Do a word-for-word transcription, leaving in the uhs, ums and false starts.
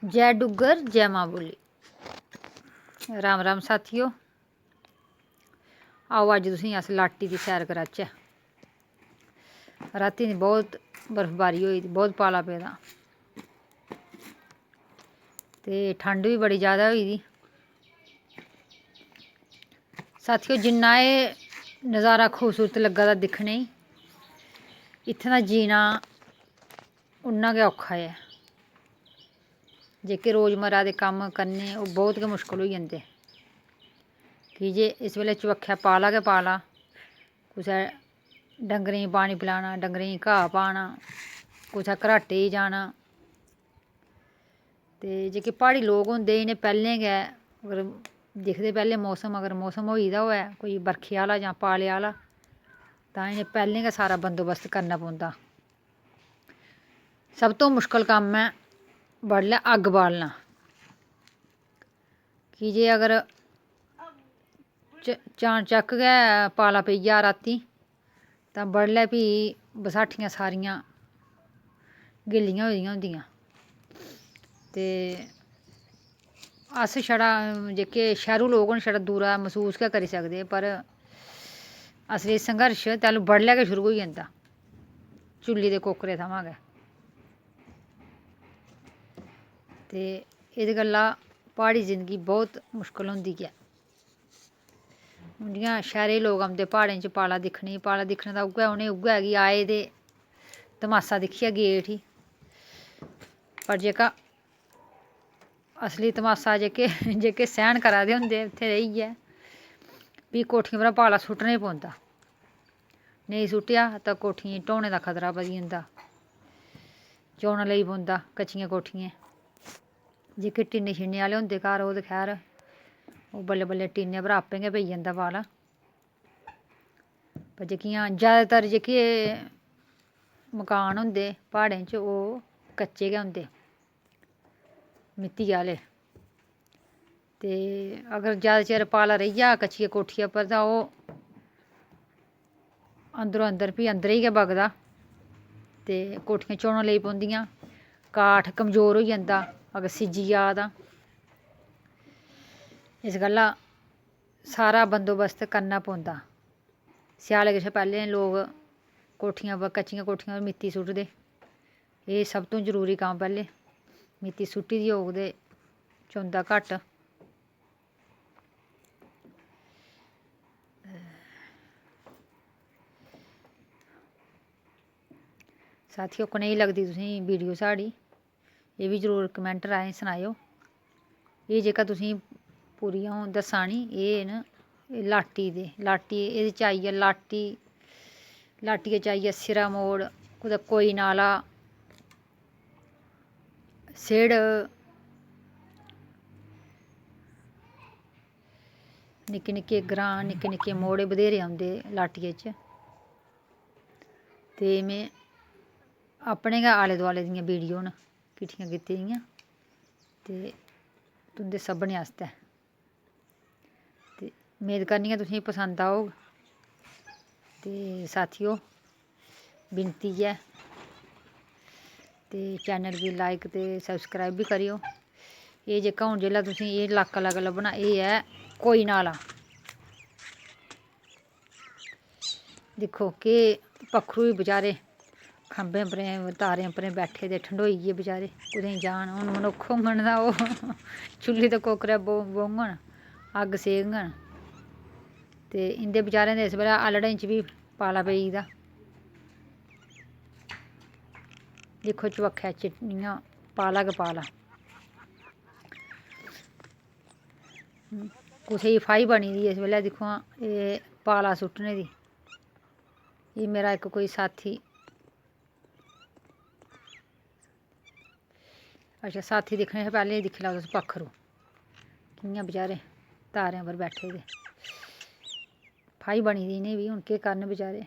जै डुग्गर, जै मां बोली। राम राम साथियो, आओ अज्ज तुसेंगी अस लाटी दी सैर कराचै। रातीं दी बहुत बर्फबारी होई दी, बहुत पाला पेदा ते ठंड बी बड़ी ज़्यादा होई दी। साथियो, जिन्ना एह् नज़ारा खूबसूरत लग्गा दा दिक्खने गी, इत्थें दा जीना उन्ना गै औखा ऐ। जेह्के रोज़मर्रा दे कम्म करने, ओह् बहुत गै मुश्कल होई जंदे, की जे इस बेल्लै चबक्खै पाला गै पाला। कुसै डंगरें गी पानी पलाना, डंगरें गी घाऽ पाना, कुसै घराटै गी जाना। ते जेह्के प्हाड़ी लोक होंदे, इ'नें पैह्लें गै, अगर दिखदे पैह्लें मौसम, अगर मौसम होई दा होऐ कोई बरखै आह्ला जां पाले आह्ला, तां इ'नें पैह्लें गै सारा बंदोबस्त करना पौंदा। सब तों मुश्कल कम्म ऐ बडलै अग्ग बालना, की जे अगर च-, चानचक्क गै पाला पेई जा रातीं, तां बडलै फ्ही बसाठियां सारियां गिल्लियां होई दियां होंदियां। ते अस छड़ा, जेह्के शैह्रू लोक न, छड़ा दूरा मसूस गै करी सकदे, पर असली संघर्श तैलूं बडलै गै शुरू होई जंदा, चुल्ली दे कोकरे थमां गै। ते एह्दे गल्ला प्हाड़ी जिंदगी बहुत मुश्कल होंदी ऐ। हून जि'यां शैह्रे दे लोक औंदे प्हाड़ें च पाला दिक्खने गी, पाला दिक्खने दा उ'ऐ, उ'नें उ'ऐ कि आए ते तमाशा दिक्खियै गे उठी। पर जेह्का असली तमाशा, जेह्के, जेह्के सैह्न करा दे होंदे उत्थै रेहियै, फ्ही कोठियें परा पाला सुट्टना गै पौंदा। नेईं सुट्टेआ तां कोठियें ढौने दा खतरा बधी जंदा, चौना लेई पौंदा कच्चियें कोठियें। जेह्के टिन्ने शिन्ने आह्ले होंदे घर, ओह् ते खैर, ओह् बल्लें बल्लें टिन्ने पर आपें गै पेई जंदा पाला। पर जेह्कियां जैदातर जेह्के मकान होंदे प्हाड़ें च, ओह् कच्चे गै होंदे, मिट्टी आह्ले। ते अगर जैदा चिर पाला रेही जा कच्चियै कोठियै पर, तां ओह् अंदरो अंदर, फ्ही अंदरै गी गै बगदा ते कोठियां झौना लेई पौंदियां, काठ कमजोर होई जंदा अगर सिज्जी जा तां। इस गल्ला सारा बंदोबस्त करना पौंदा। स्याले कशा पैह्लें लोक कोठियां पर, कच्चियां कोठियां पर मित्ती सुट्टदे। एह् सब तों जरूरी कम्म पैह्लें। मित्ती सुट्टी दी होग ते चौंदा घट्ट। साथियो, कनेही लगदी तुसेंगी वीडियो साढ़ी, एह् बी जरूर कमैंट राहें सनाएओ। एह् जेह्का तुसेंगी पूरी अ'ऊं दस्सा नी, एह् न, एह् लाटी दे, लाटी, एह्दे च आई गेआ लाटी, लाटियै च आई गेआ सिरा मोड़, कुतै कोई नाला, सिड़, निक्के निक्के ग्रांऽ, निक्के निक्के मोड़े बथेरे औंदे लाटियै च। ते में अपने गै आले दुआले दियां वीडियो न किट्ठियां कीती दियां, ते तुं'दे सभनें आस्तै। ते मेद करनी आं तुसेंगी पसंद औग। ते साथियो, विनती ऐ, ते चैनल गी like ते subscribe बी करेओ। एह् जेह्का हून जेल्लै तुसेंगी एह् लाका लग-, लब्भना, एह् ऐ कोई नाला। दिक्खो, केह् पक्खरू बी बेचारे खंभें उप्परें, तारें उप्परें बैठे दे, ठंडोई गे बेचारे, कुतै जान। हून मनुक्ख होङन तां ओह् चुल्ली दे कोकरै बौ-, बौङन, अग्ग सेकङन। ते इं'दे बेचारें दे इस बेल्लै आलड़ें च बी पाला पेई गेदा। दिक्खो, चबक्खै च इ'यां पाला गै पाला। कुसै गी फाही बनी दी इस बेल्लै, दिक्खो हां, एह् पाला सुट्टने दी। एह् मेरा इक कोई साथी, अच्छा, साथी दिक्खने शा पैह्लें एह् दिक्खी लैओ तुस पक्खरू, कि'यां बेचारे तारें पर बैठे दे। फाही बनी दी इ'नें बी, हून केह् करन बेचारे,